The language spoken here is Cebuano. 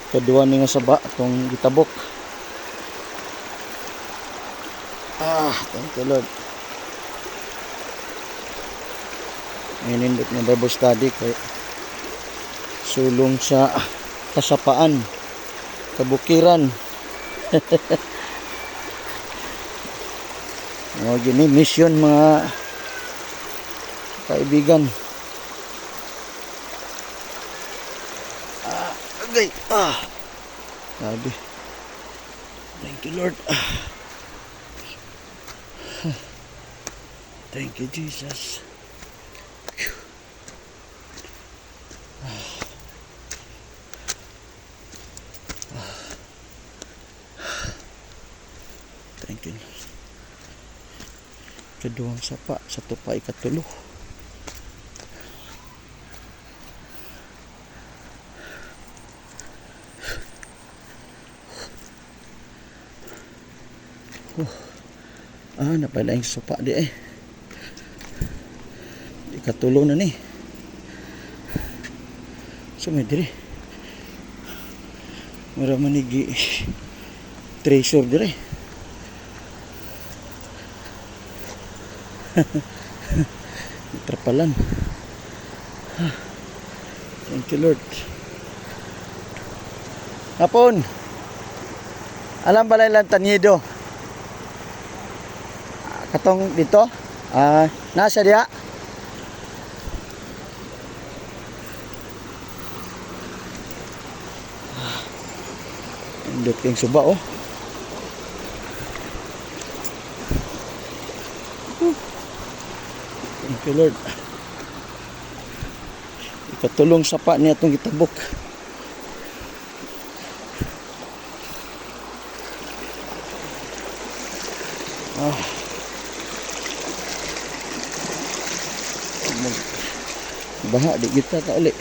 Kaduha ni nga saba atong gitabok. Ah, thank you, Lord. Nindot nga Bible study kay sulong sa kasapaan, kabukiran. O gini mission, mga kaibigan. Ah, agay. Ah. Grabe. Thank you, Lord. Ah. Thank you, Jesus. Phew. Ah. Ah. Thank you, Lord. Kaduhang sapa sa tupa, ikatulo. Oh. Ah, napalaing supa di eh. Ikatulo na ni. So may dire. Mura man ni gi treasure dire. Trapalan. Ah. Thank you, Lord. Hapon. Alam ba lang Tanyedo? Ah, katong dito? Ah, nasa diya? Ah, indot kayong suba oh. Thank you, Lord. Ikatulong sapa niya itong gitabok. Ah. Baha di kita ka uli.